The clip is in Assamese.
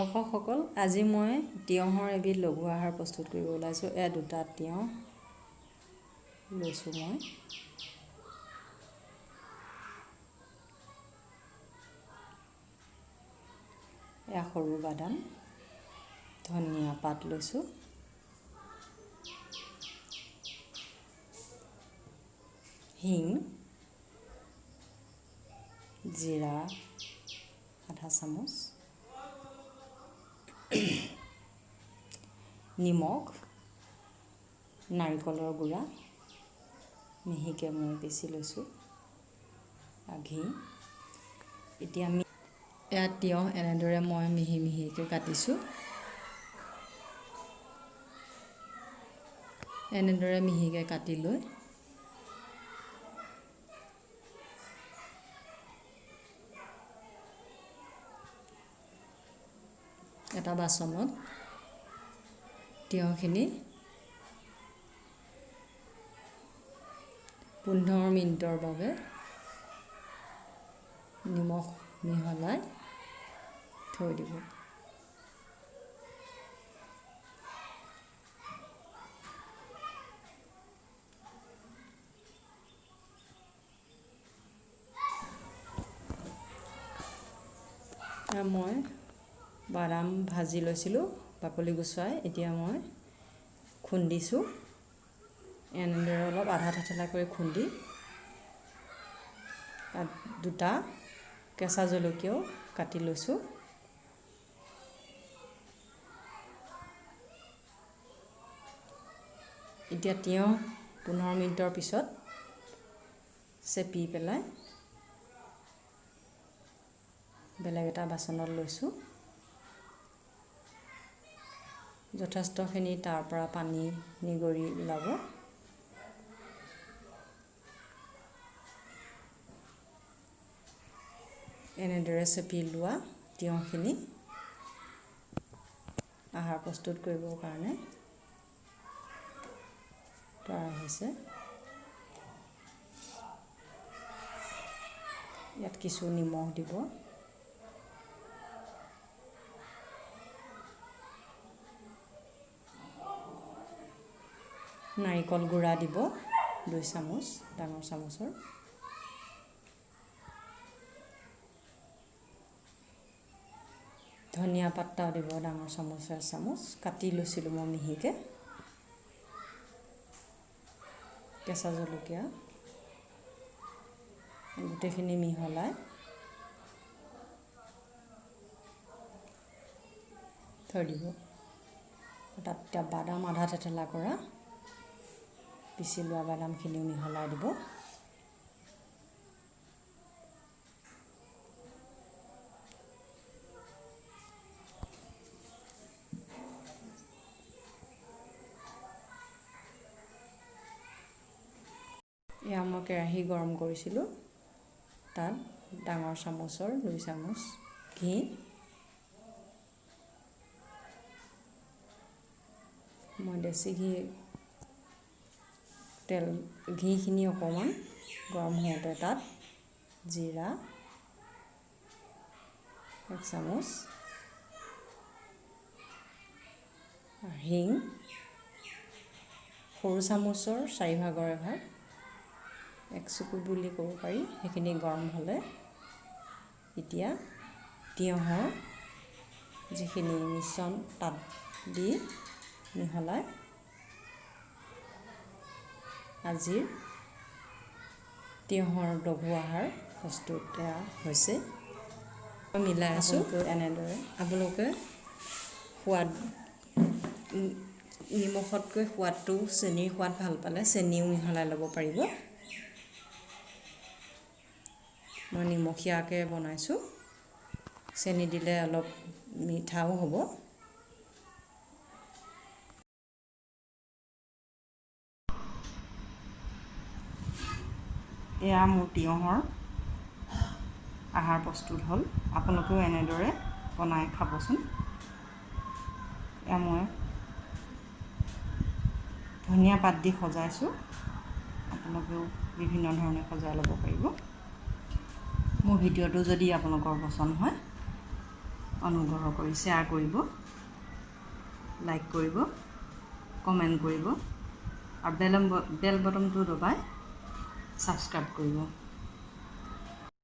দৰ্শকসকল, আজি মই তিয়ঁহৰ এবিধ লঘু আহাৰ প্ৰস্তুত কৰিব ওলাইছোঁ। এয়া দুটা তিয়ঁহ লৈছোঁ মই। এয়া সৰু বাদাম, ধনিয়া পাত লৈছোঁ, হিং, জিৰা আধা চামুচ, নিমখ, নাৰিকলৰ গুড়া মিহিকৈ মই পিচি লৈছোঁ, ঘি। এতিয়া আমি এয়া তিয়ঁহ এনেদৰে মই মিহি মিহিকৈ কাটিছোঁ। এনেদৰে মিহিকৈ কাটি লৈ এটা বাচনত তিয়ঁহখিনি 15 মিনিটৰ বাবে নিমখ মিহলাই থৈ দিব। মই বাদাম ভাজি লৈছিলোঁ বাকলি গুচাই, এতিয়া মই খুন্দিছোঁ। এনেদৰে অলপ আধা থেতেলা কৰি খুন্দি তাত দুটা কেঁচা জলকীয়াও কাটি লৈছোঁ। এতিয়া তিয়ঁহ 15 মিনিটৰ পিছত চেপি পেলাই বেলেগ এটা বাচনত লৈছোঁ। যথেষ্টখিনি তাৰ পৰা পানী নিগৰি ওলাব। এনেদৰে চেপি লোৱা তিয়ঁহখিনি আহাৰ প্ৰস্তুত কৰিবৰ কাৰণে তৈয়াৰ হৈছে। ইয়াত কিছু নিমখ দিব। নাৰিকল গুড়া দিব 2 চামুচ, ডাঙৰ চামুচৰ। ধনিয়া পাত্তাও দিব ডাঙৰ চামুচৰ চামুচ, কাটি লৈছিলোঁ মই মিহিকৈ। কেঁচা জলকীয়া গোটেইখিনি মিহলাই থৈ দিব। তাত এতিয়া বাদাম আধা থেতেলা কৰা পিচি লোৱা বাদামখিনিও মিহলাই দিব। এয়া মই কেৰাহী গৰম কৰিছিলোঁ, তাত ডাঙৰ চামুচৰ 2 চামুচ ঘি, মই দেশী ঘি তেল, ঘিখিনি অকণমান গৰম হওঁতে তাত জিৰা 1 চামুচ, হিং সৰু চামুচৰ 4 ভাগৰ 1 ভাগ, 1 চুকুট বুলি ক'ব পাৰি, সেইখিনি গৰম হ'লে এতিয়া তিয়ঁহৰ যিখিনি মিশ্ৰণ তাত দি মিহলাই আজিৰ তিয়ঁহৰ লঘু আহাৰ প্ৰস্তুত হৈছে। মিলাই আছোঁ এনেদৰে। আপোনালোকে সোৱাদ নিমখতকৈ সোৱাদটো চেনিৰ সোৱাদ ভাল পালে চেনিও মিহলাই ল'ব পাৰিব। মই নিমখীয়াকৈ বনাইছোঁ, চেনি দিলে অলপ মিঠাও হ'ব। এয়া মোৰ তিয়ঁহৰ আহাৰ প্ৰস্তুত হ'ল। আপোনালোকেও এনেদৰে বনাই খাবচোন। এয়া মই ধনিয়া পাত দি সজাইছোঁ, আপোনালোকেও বিভিন্ন ধৰণে সজাই ল'ব পাৰিব। মোৰ ভিডিঅ'টো যদি আপোনালোকৰ পচন্দ হয় অনুগ্ৰহ কৰি শ্বেয়াৰ কৰিব, লাইক কৰিব, কমেণ্ট কৰিব আৰু বেল বটনটো দবাই ছাবস্ক্ৰাইব কৰিব।